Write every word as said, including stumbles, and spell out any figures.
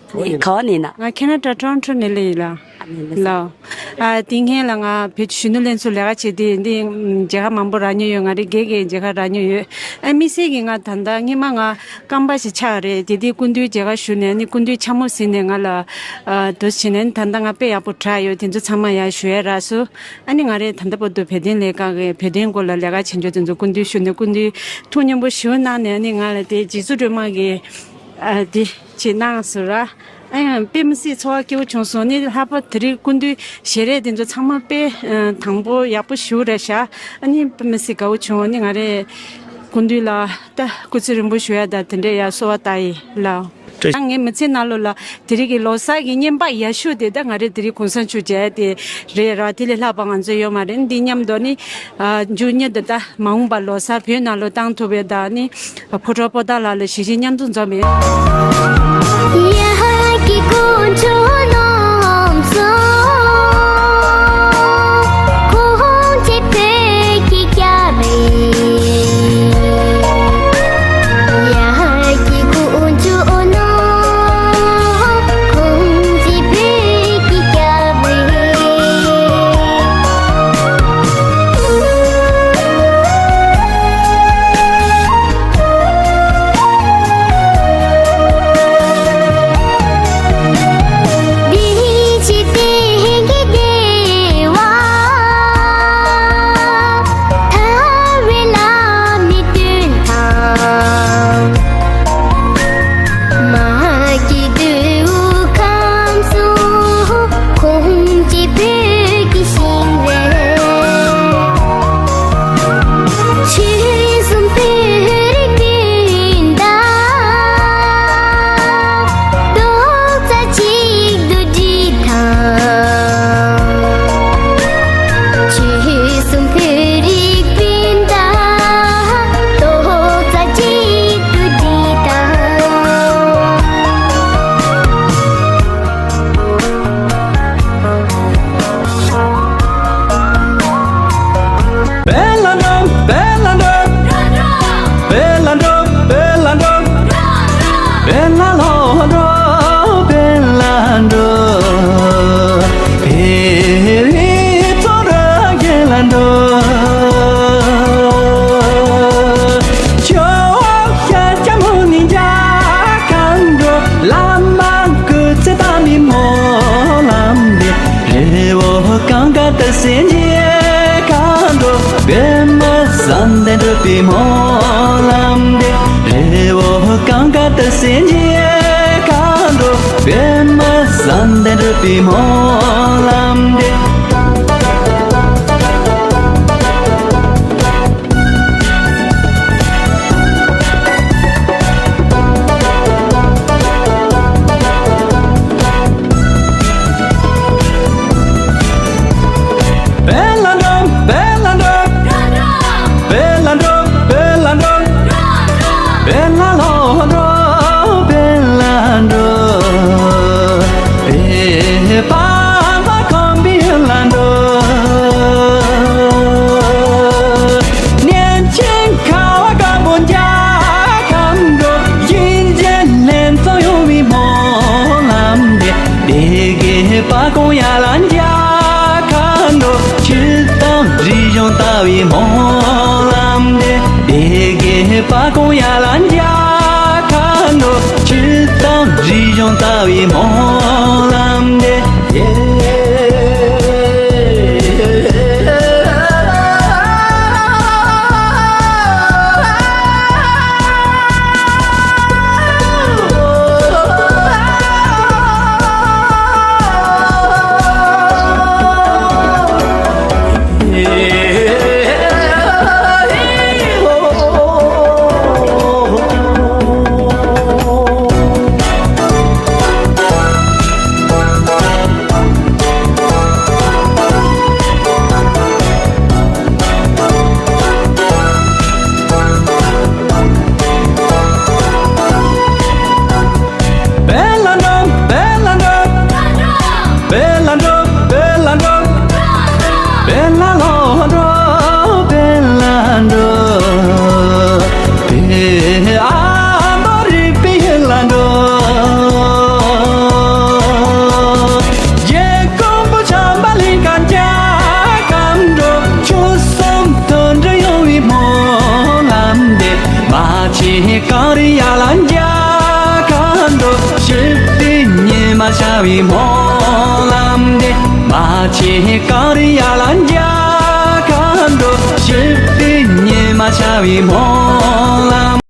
ག་བ་ནས་ན། ང་ཁེ་ན་ཌ་ཊོ་རོན་ཊོ་ནས་སླེབས་ཡིན་ལ། ལའོ། ཨ་དེ་སྔོན་ལ་ང་བོད་ཀྱི་གཞོན་ནུ་ལྷན་ཚོགས་ལས་ཀ་བྱེད་དུས་འདི་མཇལ་ཁ་མང་པོ་རག་མྱོང་ཡོད། ང་རའི་རྒན་གྱིས་མཇལ་ཁ་རག་མྱོང་ཡོད། ཨ་དམིགས་བསལ་གྱིས་ང་ད་ལྟ་སྔོན་མ་ང་རྐང་པ་ཞིག་ཆག་རེད། དེ་དུས་སྐུ་མདུན་མཇལ་ཁ་ཞུས་ནས་ནི་སྐུ་མདུན་འཕྱ་སྨོད་ཟིན་ནས་ང་ལ་ཨ་དུ་བྱས་ནས་ནི་ད་ལྟ་ང་དཔེ་ཡག་པོ་དྲག་ཡོད། དེ་ཚོ་ཚང་མ་ཡར་ཞུ་ཡ་རག་སོང་། ཨ་ནི་ང་རས་ད་ལྟ་བར་དུ་བོད་དོན་ལས་ཀ་གི་བོད་དོན་སྐོར་ལ་ལས་ཀ་བྱེད་འཇོག་དེ་ཚོ་སྐུ་མདུན་ཞུས་ནས་སྐུ་མདུན་ཐུགས་མཉེས་པོ་ཞེ་པོ་གནང་ནས་ཨ་ནི་ང་ལ་དེ་རྗེ་བཙུན་སྒྲོལ་མ་གི་ཨ་དེ་ཅིག་གནང་སོང་ར། ཨ་ཡང་དཔེ་མི་སྲིད་ཚོར་བ་སྐྱིད་པོ་བྱུང་སོང་། ནི་ལྷག་པར་དེ་རིང་སྐུ་མདུན་ཞལ་རས་དེ་ཚོ་ཚང་མ་དཔེ་ཨ་དང་པོ་ཡག་པོ་ཞེ་པོ་རེད་ཤག་ཨ་ནི་དཔེ་མི་སྲིད་དགའ་བོ་བྱུང་། ཨ་ནི་ང་རས་སྐུ་མདུན་ལ་ད་སྐུ་ཚེ་རིང་པོ་ཞུ་ཡ་ད་དེ་འདྲས་ཡ་གསོལ་བ་བཏབ་ཡིན་ལགས། ད་ངའི་མི་ཚེ་ནང་ལོགས་ལ་དེ་རིང་གི་ལོ་གསར་གྱི་བརྙན་པར་ཡག་ཤོས་དེ་ད་ང་རས་དེ་རིང་གོང་ས་མཆོག་མཇལ་དེ་རེད་ར། དེ་ལས་ལྷག་པ་ང་ཚོ་ཡོད་མ་རེད། འདི་མཉམ་དུ་ནི་ཨ་མཇུག་མྱུར་དུ་ད་མ་འོངས་པ་ལོ་གསར་བོད་ནང་ལོགས་བཏང་ཐུབ་པའི་ད་ནི་ཕོ་བྲང་པོ་ཏཱ་ལ་ལ་ཞིག་ཞིག་མཉམ་དུ་འཛོམས་ཡོད། གངས་རི་ཡར་ལ་འཇའ་གང་འགྲོ། ཞི་བདེ་ཉི་མ་ཤར་བའི་སྨོན་ལམ་འདེབས། མ་ཆེན་གངས་རི་ཡར་ལ་འཇའ་གང་འགྲོ། ཞི་བདེ་ཉི་མ་ཤར་བའི་སྨོན་ལམ།